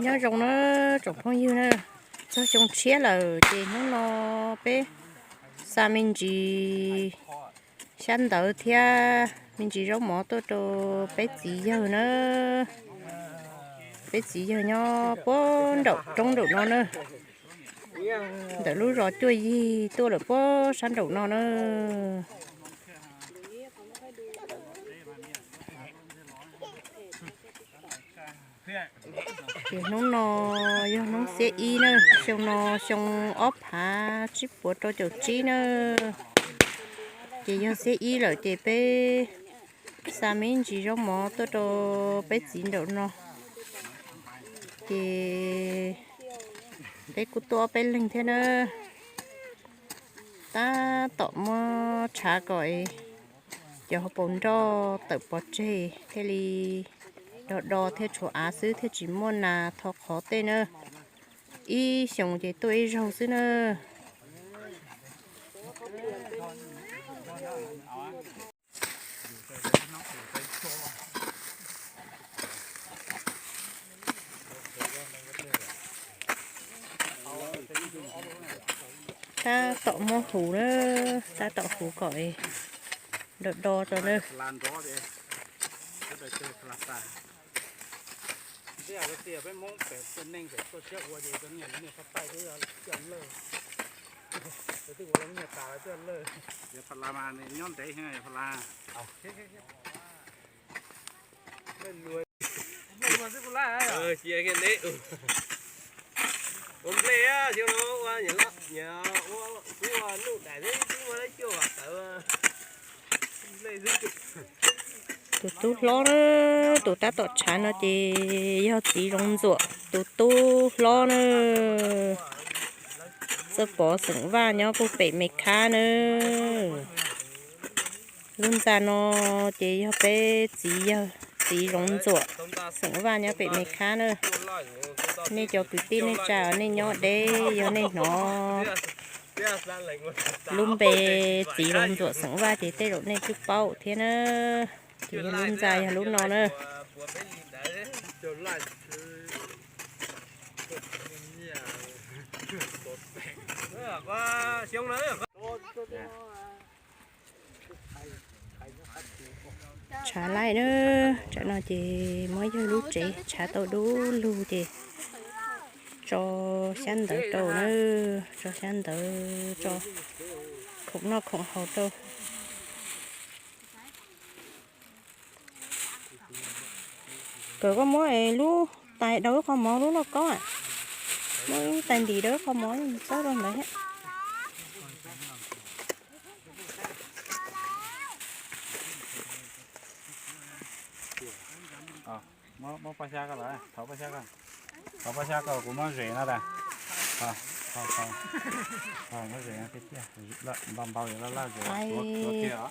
Nyob zoo na tsoom phooj ywg na, txog xyoo tshiab lawm ces hnub no peb xa me ntsis xyab ntawv thiab me ntsis zaub mov tuaj rau peb txiv yawg na. Peb txiv yawg nyob puag nraum roob nraum no na, ntawm lub zos cuaj yig tuaj lawm puag sab nraum no na. Ces hnub no yog hnub xiab ib na, xyoo no xyoo ob phav tsib puas rau caum tsib na. Ces yog xiab ib lawm ces peb xa me ntsis zaub mov tuaj rau peb txiv nraum no. Ces peb kuj tuaj ob peb leeg thiab na. Tab tom muab tshav kom cov hauv paus nroj tawm pov tseg thiaj li do do thiaj tshuav av xwb thiaj tsis muaj nas tho qhov tej na. Ib xyoos ces tuaj ib zaug xwb na. Tab tom muab huv na, tab tom huv kom do do tso na. Tias peb Hmoob pem neeg pem tuaj siab ua ces cov niag niag phab taij twb coj lawj, twb ua niag tas lawv twb lawj. Yog pha la mas nyob ntev heev pha la. Cia kiag neb ua nplej xyoo no ua, kuv ua nuj daim xwb twb muaj lab cuaj vam tawv nplej xwb. Tus tub hlob na, tus tab tom tshav no ces yog txiv Zoov Ntxuam tus tub hlob na. Txawj pov xeem Vaj nyob puag pem Mes Khab na. Lub ntxa no ces yog peb txiv yawg txiv Zoov Ntxuam xeem Vaj nyob pem Mes Khab na. Nej cov kwv tij neej tsa nej nyob deb yog nej hnov lub npe txiv Zoov Ntxuam xeem Vaj ces tej zaum nej twb paub thiab na. Ces yog lub ntxa yog lub no na. Tshav laij na, tsam no ces muab yawg lub tsev tshav tau dub lug ces tso xyab ntawv rau na, tso xyab ntawv, tso khoom noj khoom haus rau. Kawm koj muab lub tais daus ib qho mov lub lauj kaub, muab lub tais ntim daus ib qho mov txawb rau ntawd thiab. Muab pab xyab ko lawm, thov pab xyab ko, thov pab xyab ko kuv muab zem no tas. Muab zem no tiag tiag, npau npau laj laj zem.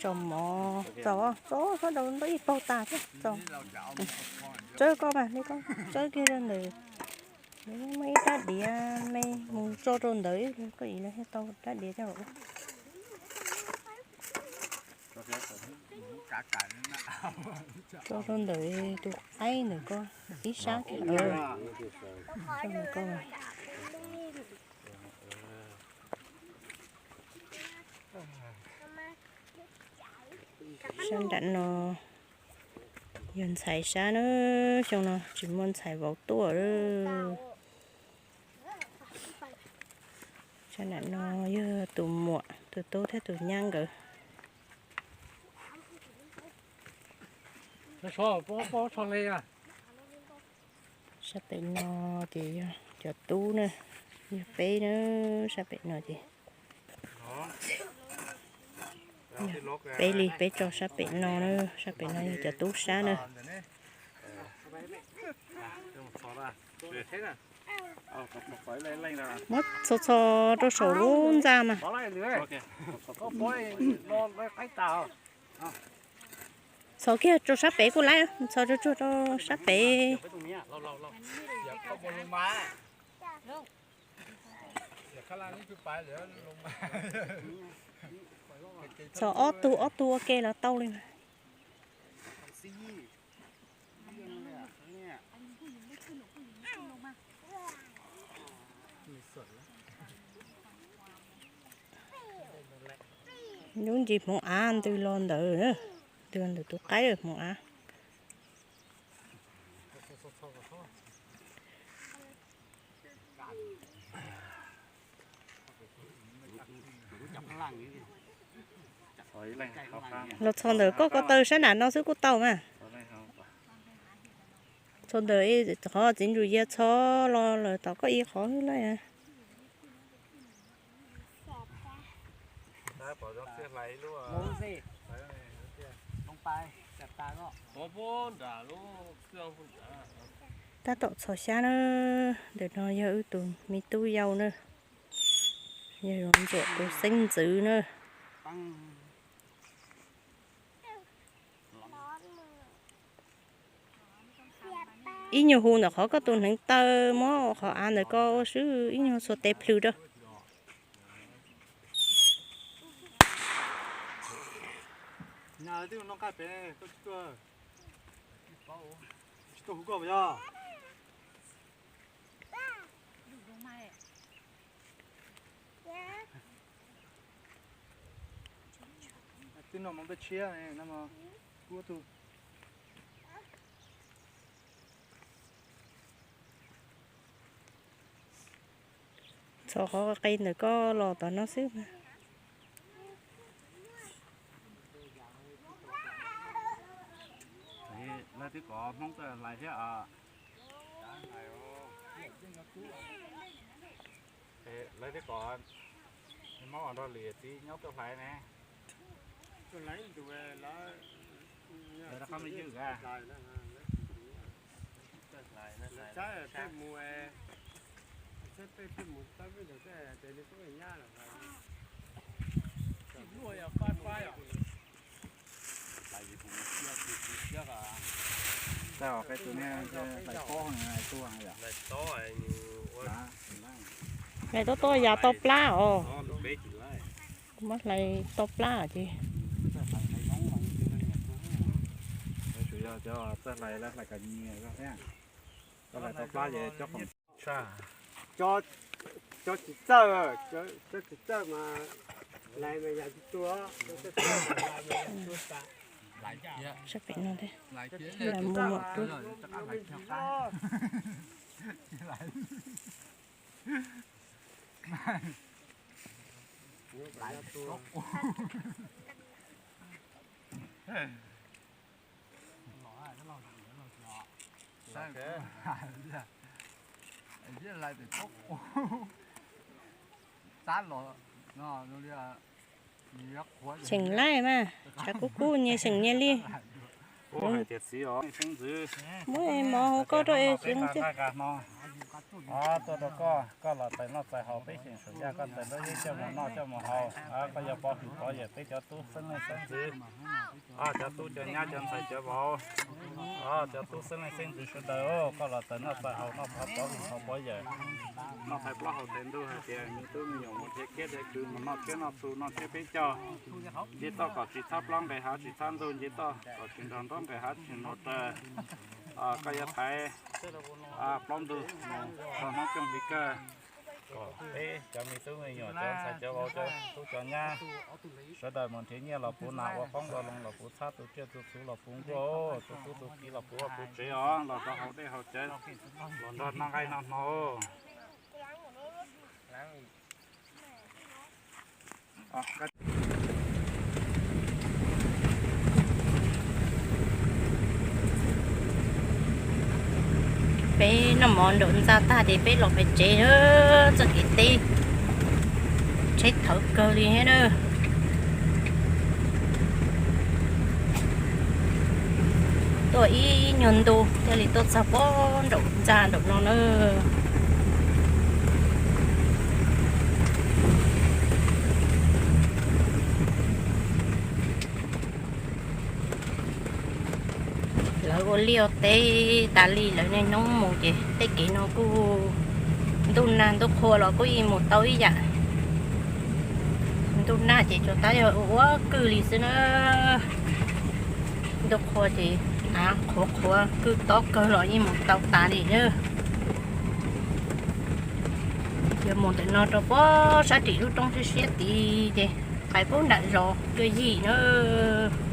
Tso mov txaus, txaus, txhob daus ntau ib paug tas thiab txaus. Txawb koj mas, txawb kiag rau ntawm, muaj ib rab diav me mus tso rau ntawd, koj ib los thiaj tau rab diav coj los ua. Tso rau ntawm tus qaib ntawm ko ib sab kiag. Sab nram no yog ntxhais sab na, xyoo no tsis muaj ntxhais vauv tuaj. Sab nram no yog tus muam, tus tub thiab tus nyab nkawd. Sab pem no ces yog cov tub na, yog peb na, sab pem no ces peb li, peb tso sab pem no na, sab pem no yog cov tub sab na. Muab txhos txhos rau saum lub ntxa mas. Txhos kiag rau sab pem kuj laib, txhos tsuag tsuag rau sab pem. Txhos ob tug ob tug ua ke los tau li mas. Lub ntsis hmoov av ntws los ntawd, ntws los ntawm tus qaib hmoov av. Los txhos ntawm koj ko taw sab nram no xwb kuj tau mas. Txhos ntawm qhov txiv ntsuas yia txhos los lawm tom koj ib qhov xwb lawm. Tab tom txhos xyab na, ntawm no yog wb tus me tub yau na, yog Ntxuam tus xeeb ntxwv na. Ib nyuag hu ntawm qhov koj tus hneev taw, muab qhov av ntawm ko ua swb ib nyuag txhua tes plhws rau. Twb noj mov npej tshiab no, kub tug. Txhos qhov qe ntawm koj los tom no xwb mas. Lawv twb kom Hmoob tuaj hlais thiab os. Lawv twb kom Hmoob ua nrog Lis txiv nyob tuaj hlais ne. Lawv rov qab me ywg a. Hlais pob, hlais tau tau yav tau plab os. Kuv muab hlais tau plab ces. Tsuas yog cov txawj hlais lawv hlais kom nyias zog thiab. Koj hlais tau plab ces cov, cov tsis txawj, cov tsis txawj mas hlais mas yam tsis tua, cov txawj hlais mas hlais mas yam tua tas. Sab pem no thiab, hlais mus mus rub. Seem laij mas, tshav kub kub nyias seem nyias li. Muab mov hauv koj rau es txiv. Tuaj rau koj, koj los txais noj txais haus peb xeem Suav Yaj, koj txais nrog yeb coj mus noj coj mus haus. Koj yog pov hwm pov yawm peb cov tub xeeb leej xeeb ntxwv, cov tub cov nyab cov ntxhais cov vauv, cov tub xeeb leej xeeb ntxwv sawv daws, koj los txais noj txais haus noj pov hwm pov yawm, noj txhais plaub hau txhais ntug hais tias me tub me nyuam mus nrhiav kiab nrhiav kwv mus noj tsiab noj txhu noj tsiab peb caug, nce toj kom tsis txhob plaub nqes hav tsis txhob ntug, nce toj kom tsis nrog nraub nqes hav tsis nrog raws. Koj yuav thaiv plaub ntug mus txog Hmoob Cooj Lis Kawg, kom peb cov me tub me nyuam cov ntxhais cov vauv cov tub cov nyab sawv daws mus nrhiav nyiaj los puv nas, ua qoob ua loo los puv txhab, tu tsiaj tu txhuv los puv nkuaj, tu tub tu kiv los puv vaj puv tsev os, los nrog haus dej haus cawv, los nrog noj nqaij noj hno. Peb noj mov nraum ntxa tag ces peb los pem tsev, txoj kev teb tsheb thawv kawg li thiab na. Tuaj ib nyuag ntu thiaj li tuaj txog pob nraum ntxa nraum no na. Lawv ua liaj ua teb tas li lawv niaj hnub mus ces tej kev no kuj ntuj nag ntuj qhua los kuj yeej mus tau ib yam. Ntuj nag ces tsuas tab yog ua ua kwj li xwb na. Ntuj qhua ces av qhuav qhuav kwj tob kawg los yeej mus tau tas li na. Yog mus ntawm no rau pob sab tim lub roob siab siab tid ces qa Pub nram zos kawg yim nawb.